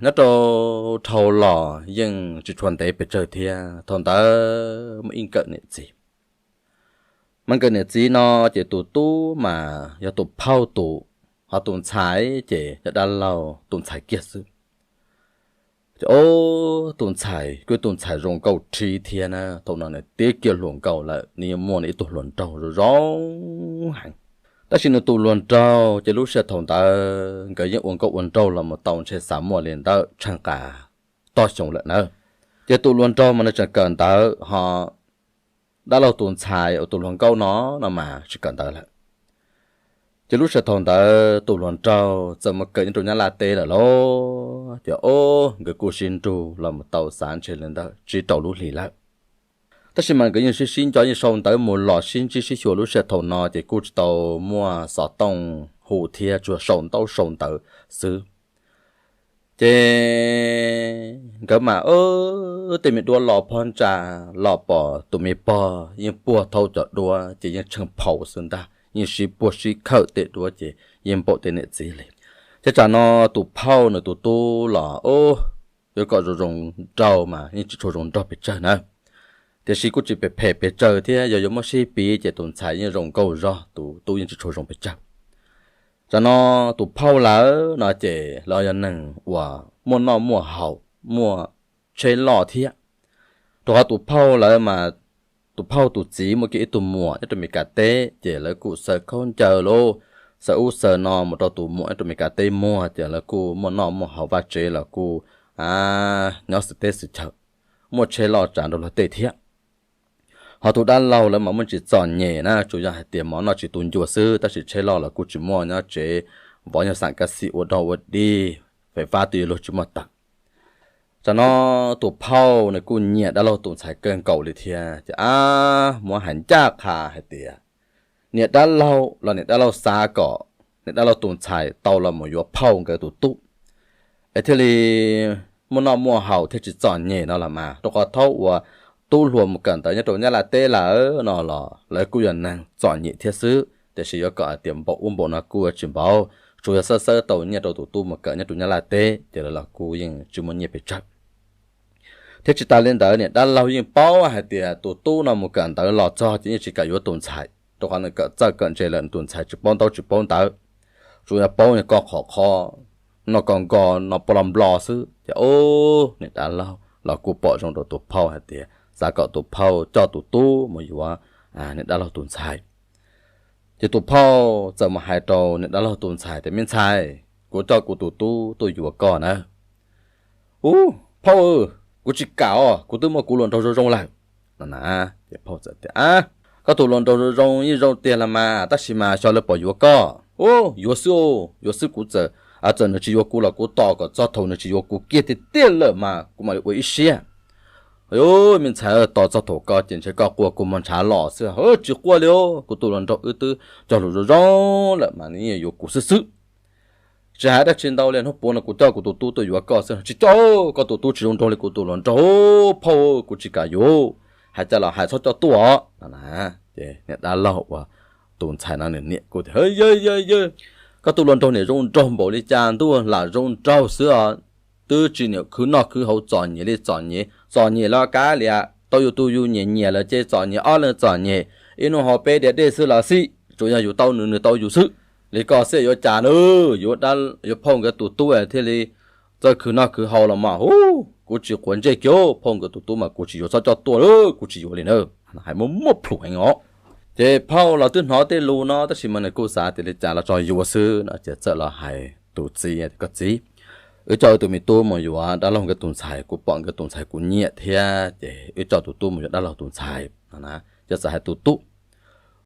Nyob rau dhau los yeej tsis tshua ntev pes tsawg thiab, thaum ntawd muaj ib nkawm niam txiv. Mas nkawm niam txiv no ces tus tub mas yog tus phauj tus, ho tus ntxhais ces yog dab laug tus ntxhais kiag xwb. Ces ob tus ntxhais kuj tus ntxhais zoo nkauj rhib thiab na, thaum no nws tib kiag hluas nkauj lawm, nws yeej muaj nws ib tug hluas nraug zoo zoo heev. Tab sis nws tus hluas nraug ces lub sij hawm thaum ntawd nkawd yeej ua nkauj ua nraug los mus tau ntshe xav muaj li ntawm tsheej qas tog xyoo lawm na. Ces tus hluas nraug mas nws tseem kawm ntawv, ho dab laug tus ntxhais uas tus hluas nkauj no, no mas tsis kawm ntawv lawm. Ces lub sij hawm thaum ntawd tus hluas nraug txawm mus kawm nyob rau Nyab Laj teb lawm lauj. Ces ob nkawd kuj sib nrug los mus tau xav ntshe li ntawm tsib rau lub hlis lawm. Tab sis mas nkawd yeej sib sib nco yeej sau ntawv mus los sib ntsib sib xyuas lub sij hawm thaum no ces kuj tsis tau muaj xov tooj hu thiab, tsuas sau ntaub sau ntawv xwb. Ces nkawd mas tej me duab los phab ntsa los pom tus me pog yeej puag thaub cov duab ces yeej tsheej phau xwb ntag, yeej sib puag sib khawm tej duab ces yeej npaum tej niam txiv li. Ces tsam no tus phauj nws tus tub los yuav kom zoo zoo nraug mas yeej tsis tshua zoo nraug pes tsawg na. Tiam sis kuj tsis phem phem pes tsawg thiab, yog yuav muab sib piv ces tus ntxhais yeej zoo nkauj zog, tus tub yeej tsis tshua zoo pes tsawg. Tsam no tus phauj lawv no ces lawv yog neeg uas muaj noj muaj haus, muaj tsheb loj thiab. Rau qhov tus phauj lawv mas, tus phauj tus txiv muaj kiag ib tug muam nyob rau Mes Kas teb, ces lawv kuj xaws khaub ncaws lauj, xaws ub xaws no mus rau tus muam nyob rau Mes Kas teb muag, ces lawv kuj muaj noj muaj haus, vaj tsev los kuj nyob xwm teb xwm chaw, muaj tsheb loj tsav nrog luag tej thiab. Ho tus dab laug lawv mas muaj tsis txom nyem na, tsuas yog hais tias mov noj tsis tu ncua xwb, tab sis tsheb loj los kuj tsis muaj, nyob tsev vov nyuag xam kas xim ua dog ua dig, fais fab twb yuav luag tsis muaj tawm. Tsam no tus phauj nws kuj nyiam dab laug tus ntxhais kawg nkaus li thiab, ces ab muab hais ncaj qha hais tias niam dab laug los niam dab laug xav kom niam dab laug tus ntxhais tau los mus yuav phauj nkawd tus tub, es thiaj li muaj noj muaj haus thiaj tsis txom nyem no los mas, rau qhov thaum uas tub hluas mus kawm ntawv nyob rau Nyab Laj teb lawm no los lawv kuj yog neeg txom nyem thiab xwb, tiam sis yuav kom hais tias npaum ub npaum no kuj tsis npaum, tsuas yog xawb xawb tau nyiaj rau tus tub mus kawm nyob rau Nyab Laj teb ces lawv los kuj yeej tsis muaj nyiaj pes tsawg. Thiab tsis tas li ntawd niam dab laug yeej paub hais tias tus tub no mus kawm ntawv los txog ces yeej tsis kam yuav tus ntxhais, rau qhov nws kawm txawj kawm ntse lawm, tus ntxhais tsis paub ntaub tsis paub ntawv, tsuas yog paub koj qhov qhov, noj koj nko, no poj lo nplo xwb. Ces ob niam dab laug los kuj pom zoo rau tus phauj hais tias xav kom tus phauj coj tus tub mus yuav niam dab laug tus ntxhais. Ces tus phauj txawm mus hais rau niam dab laug tus ntxhais tias, me ntxhais, kuv coj kuv tus tub tuaj yuav koj na. Ub, phauj, kuv tsis kam os, kuv twb muaj kuv hluas nraug zoo zoo lawm no na. Ces phauj txawm tias, koj tus hluas nraug zoo zoo yeej zoo tiag los mas, tab sis mas xyov lawv puas yuav koj. Ub, yuav xwb, yuav xwb, kuv txawm, txawm nws tsis yuav kuv los kuv tos kom txog thaum nws tsis yuav kuv kiag tiag tiag lawm mas kuv mam li ua ib siab. Ub, me ntxhais, tos txog thaum ko ces ntshe koj quaj kua muag ntshav los xwb. Tsis quaj li os, kuv tus hluas nraug wb twb cog lus zoo zoo lawm mas nws yeej yuav kuv xwb xwb. Tsis hais dab tsi ntau li, hnub puav no kuv coj kuv tus tub tuaj yuav koj xwb. Tsis coj, koj tus tub tsis zoo nraug li kuv tus hluas nraug, phauj, kuv tsis kam yuav. Hais cas los hais, txhob coj tuaj os no na. Ces niam dab laug uas tus ntxhais no nws niam kuj tias, yawg, yawg, koj tus hluas nraug niam zoo nraug npaum li cas, ntuj lam zoo nraug xwb os, twb tsis niam khwv noj khwv haus, txom nyem li txom nyem, txom nyem los kav liam, tau yus tus yus nyiam nyiam lawm ces txom nyem, ob leeg txom nyem, ib hnub haus peb diav dej xwb los xij, tsuas yog yus tau nws, nws tau yus xwb. Li koj xij yuav cas na, yuav, yuav phauj nkawd tus tub thiaj li txawj khwv noj khwv haus los mas, hu, kuv tsis quav ntsej kiag, phauj nkawd tus tub mas kuv tsis yuav, txhob coj tuaj, kuv tsis yuav li na. Hais muaj muaj plhus heev os. Ces phauj los twb hnov tej lus no tab sis mas nws kuj xav tias li cas los tso yuav xwb no ces txawm los hais tus txiv, koj txiv, wb coj wb tus me tub mus yuav dab laug nkawd tus ntxhais, kuv pom nkawd tus ntxhais kuv nyiam thiab ces wb coj tus tub mus yuav dab laug tus ntxhais no na. Ces txawm hais tus tub,